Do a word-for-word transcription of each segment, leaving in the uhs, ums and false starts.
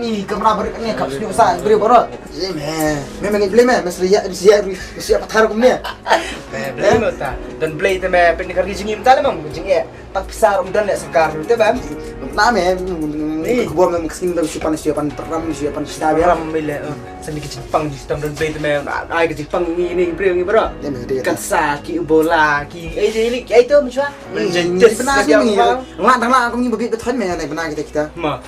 ni kamra barit ni khap sniu sa briew baroh. Ye me. Me me ngi Blei me, me sri ya sri ya sri ya pathar kum ne. Me Blei mo ta. Don Blei te me pen ka ri jingim ta le mam jing e. Tak pisar um don le sorkar te bam. Na me. Ni. Ku bom me ksing dam sipan sipan peram sipan sida ya. Ram me le. Sani ki jingpang ji tam Don Blei te me. Ai ki jingpang ngi ni briew ngi baroh. Ye me de. Kan sa ki bola ki ai je li ai to mshwa. Ngi bna ngi ngi la dang la kum ngi ba bit ba thon me ngi bna kita kita. Ma.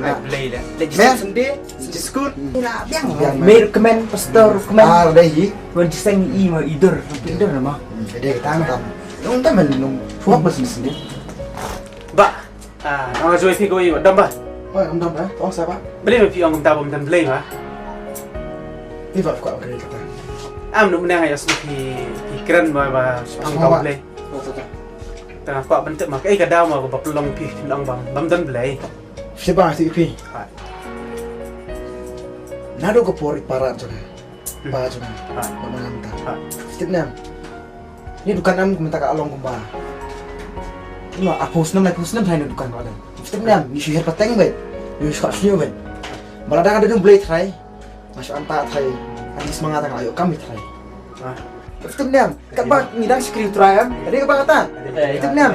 Ai Blei le. Le ji Sunday, ji school. Ngi la biang. Me recommend, pastor recommend. Ah, dei hi. Wan ji seng i ma idur, idur ma. Dei kita tam. Nung tam nung. Fuak bas ni sini. Ba. Ah, nang joi phi ko i dam ba. Oi, am dam ba. Ong sa ba. Blei me phi ong dam dam Blei ba. Ni ba fuak kri kita. Am nu menang ya sini phi kren ba ba pang kau Blei. Tang kwah ban tip ma kaei ka daw ma ba pynlong phi pynlong bam bam don Blei. Phi ba ti phi. Naduh ka por i para jong nga. Ba jong nga. Ba ma nga mynta. Tip nem. Ni dukan am mynta ka long kumba. Ni ma a pus nem lai pus nem thai ni dukan ba dang. Tip nem ni shu her pateng bai. Ni shu shu bai. Ba la dang ada dong Blei thai. Masuk anta thai. Ani semanga tang ayo kami thai. Tip nem. Kat ba ni dang sikri trai am. Ada ka ba kata. Tip nem.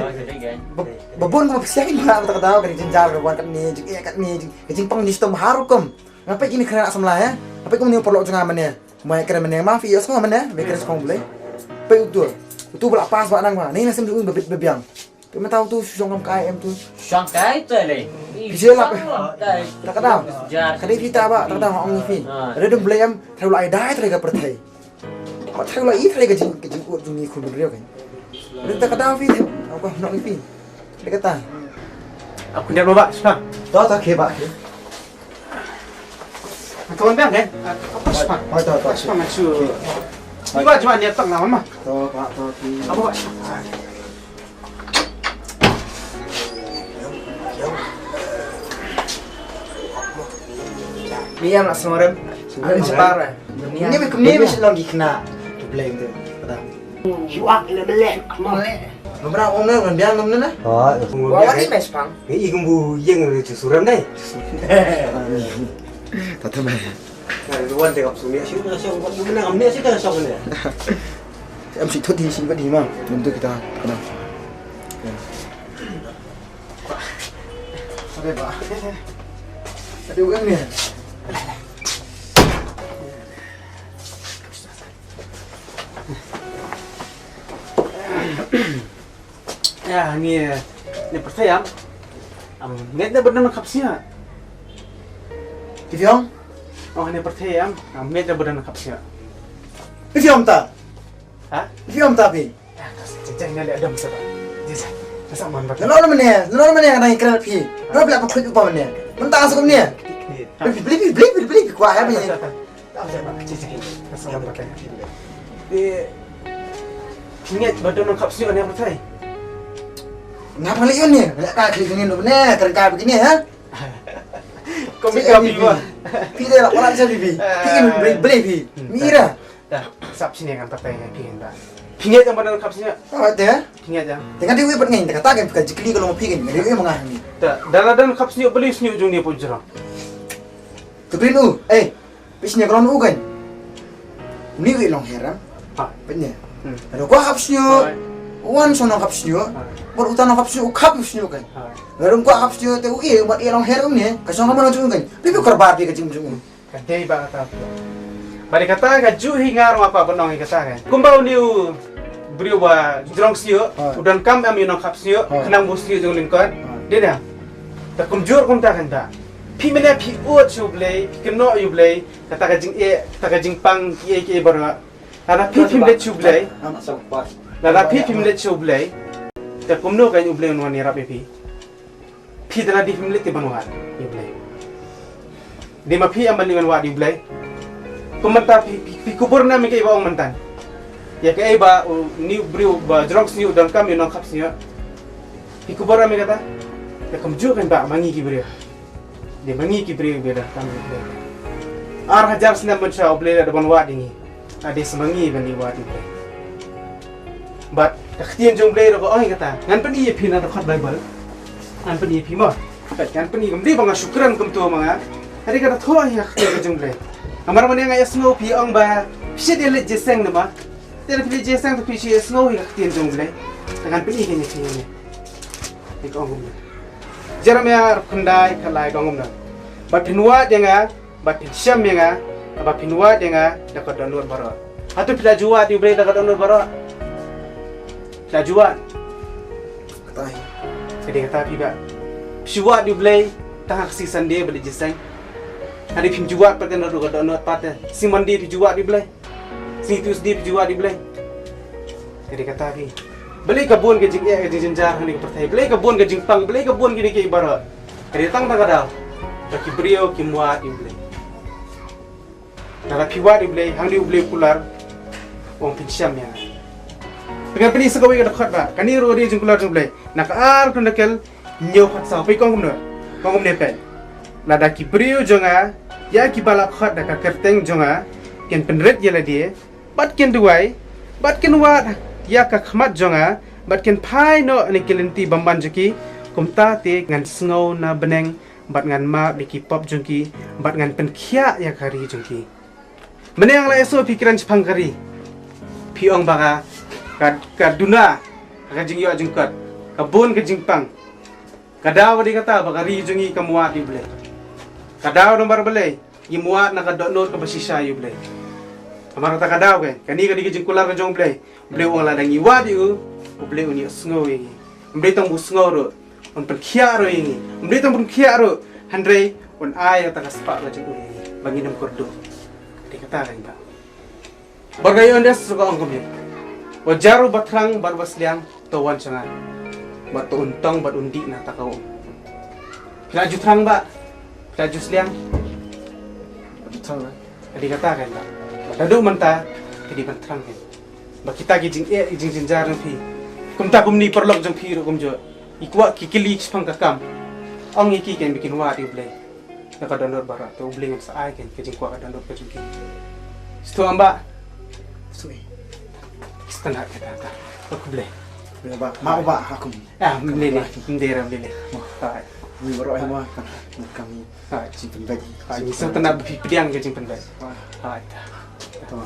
Ba bun ko psiang ba kata kata ka jinjar ka wan kat ni jing eh kat ni jing pang ni stom harukum. Ngapai kini kena samla ya. Ngapai ko ni perlu jong amane. Mai kena mane ma fi yos ko mane. Mai kena skong Blei. Pai utu. Utu bela pas ba nang ba. Ni nasim du ba bit ba biang. Phi mynta u tu shong kam kai em tu. Shong kai tu le. Phi je lap. Tak ada. Jar. Kadi phi ta ba, tak ada ong phi. Ada dum Blei em, thau lai dai thau ka pyrthei. Ba thau lai thau ka jing ka jing ut jong ni khun bynriew kan. Ada tak ada phi tu. Aku nak phi. Dia kata. Aku dia ba, shong. Tu tak ke ba ke. Kawan biang kan? Apa spa? Oh, tahu, tahu. Apa spa maksud? Ni ba cuma dia tak lama mah. Tahu, Pak, tahu. Apa Pak? Ni yang nak semorem. Ada cepat eh. Ni ni mesti lagi kena. Tu blame tu. Pada. Shuak ina belek. Belek. Ngam ra ong na ngan biang ngam na. Oh. Wa wa ni mes pang. Ngi i kumbu yeng ri chu suram dai. Ta ta mai. Wan te kap sumi shu na shu wat ngam na ngam ne shu ta shu ne. Em si thot hi si wat hi ma. Ngam tu kita kena. Ada ba. Ada orang ni. Ya, ngi ne pyrthei am. Am ngi ne bynta khap sia. Ki fiong? Oh, ne pyrthei am. Am ngi ne bynta khap sia. Ki fiong ta? Ha? Ki fiong ta pi? Ya, ka sa jeng ne le adam sa ba. Jeng sa. Ka sa man ba. Nalo mane, nalo mane ka nang kra pi. Nalo bla pa khut pa mane. Mynta ka sa mane. Bli bli bli bli bli kwa ya mane. Ngiat ba don khap sniu ne pyrthei. Nga pang leh ne, leh ka klik ne ne, kren ka begini ha. Komi ka bi ba. Pi de la wala sa bi bi. Pi ke beli beli pi. Mira. Dah, sap sini kan pyrthei ne pi da. Ngiat ba don khap sniu. Apa te? Ngiat ya. Dengan dia wei pengen kata kan bukan jikli kalau mau pi kan. Dia wei mengah ni. Dah, dalam don khap sniu beli sniu jung ni pun jerang. Kebrin u, eh. Pis ne klon u kan. Ni wi long heram. Ha. Pis ne. Ada kwa khap sniu. Wan song khap sniu. Bar utan khap sniu, khap sniu kan. Ada kwa khap sniu te u i mat i long heram ne. Ka song ma long kan. Pi pi korbar pi ka jing jung. Ka dei ba kata. Bari kata ka ju hi ngar wa pa benong hi kata kan. Kumba u ni u briew wa jrong sniu, u don kam am i nong khap sniu, khnang bu sniu jong lingkot. Dei da. Ta kumjur kumta kan ta. Phi mene phi ut shu blei, phi keno yu blei. Kata ka jing e, kata ka jing pang ki e ki e bara. Lada phi phim let shu blei. Lada phi phim let shu blei. Ta kumno ka yu blei nwan yarap e phi. Phi da ladi phim let ti ban wan yu blei. Dei ma phi em ban leit ban wad ïa u Blei. Kumta phi, phi, phi kubur ne em ïa kaei ba ong mynta. Ïa kaei ba u, une u briew ba jrong sniew u donkam ïa u nongkhap sniew. Phi kubur em ïa kata. Te kumjuh kein ba ma ngi ki briew. Dei ma ngi ki briew ba donkam ïa u Blei. Ar hajar snem ban sha u Blei la dep ban wad ïa ngi. Ade sa ma ngi ban ïa wad ïa u Blei. Bad ka ktien jong u Blei ruh ka ong ïa kata. Ngan pyni ïa phi na dkhot Baibl. Ngan pyni ïa phi mo. Bad ngan pyni, kam dei ba nga shu kren kumto ma nga. Hynrei ka da thoh ïa ka ktien jong u Blei. Namar mynne nga ïohsngew phi ong ba phi shait ïa leit jingïaseng namar. Te lada phi leit jingïaseng te phi shait ïohsngew ïa ka ktien jong u Blei. Te ngan pyni ïa phi ïa ka ong kumne. Jeremiah arphew khyndai khatlai ka ong kumne. Bad phin wad ïa nga, bad phin shem ïa nga, bad phin wad ïa nga da ka dohnud baroh. Hato phi la ju wad ïa u Blei da ka dohnud baroh? Phi la ju wad? Kata hi. Ka dei kata phi ba. Phi ju wad ïa u Blei tang ha ka sngi Sunday ba leit jingïaseng? Hynrei phim ju wad pat ka dohnud, ka dohnud pat te. Sngi Monday phi ju wad ïa u Blei? Sngi Tuesday phi ju wad ïa u Blei? Ka dei kata phi. Balei ka bun ka jingeh ka jingjynjar hangne ka pyrthei? Balei ka bun ka jingpang? Balei ka bun kine kiei baroh? Ka dei tang da ka daw ba ki briew kim wad ïa u Blei. Lada phi wad ïa u Blei, hangne u Blei u kular, u ong phin shem ïa nga. Te ngan pyni sa kawei ka dkhot ba, kane ruh dei jingkular jong u Blei. Na ka ar Chronicle hynñiew khatsaw, peit ka ong kumne. Ka ong kumne peit. Lada ki briew jong nga, ïa kiba la khot da ka kyrteng jong nga, kin pynrit ïa lade, bad kin duwai, bad kin wad ïa ka khmat jong nga, bad kin phai noh na ki lynti bymman jong ki, kumta te ngan sngew na bneng, bad ngan map ïa ki pop jong ki, bad ngan pynkhiah ïa ka ri jong ki. Mynne nga la ïohsngew phi kren shaphang ka ri. Phi ong ba ka, ka, ka duna ka jingïoh jingkot, ka bun ka jingpang. Ka daw ka dei kata ba ka ri jong ngi kam wad ïa u Blei. Ka daw namar balei? Ngim wad na ka dohnud kaba shisha ïa u Blei. Namar kata ka daw kein, kane ka dei ka jingkular ka jong u Blei. U Blei u ong lada ngi wad ïa u, u Blei un ïohsngew ïa ngi. Ym dei tang ba u sngew ruh, un pynkhiah ruh ïa ngi. Ym dei tang pynkhiah ruh, hynrei un ai kata ka spah ka jong u ïa ngi ba ngin ym kyrduh. Dei kata kein ba. Bad ka Ïoannis ruh ka ong kumne. Uba jar uba thrang bad uba sliang, to wan sha nga. Bad to un tong bad un dih na kata ka um. Phi la ju thrang ba, phi la ju sliang. Ju thrang ba. Ka dei kata kein ba. Bad naduh mynta phi dei ban thrang kein. Ba kita ki jingeh, ki jingjynjar jong phi, kumta kumne paralok jong phi ruh kumjuh, ki kwah ki kylli shaphang ka kam. Ong ïa ki kein ba kin wad ïa u Blei da ka dohnud baroh, te u Blei un sa ai kein ka jingkwah ka dohnud ka jong ki. Sngewthuh em ba? Sngewthuh. Sngewthuh kata ka. Ka khublei. Ba, ma ba ha kum. Ah, ym lei lei. Ym dei re, ym lei lei. Hai. Ngi baroh hi ma kan, kan kami. Hai. Jingpynbeit. Hai, ngi sngewtynnat ba phi pdiang ka jingpynbeit. Hai. To.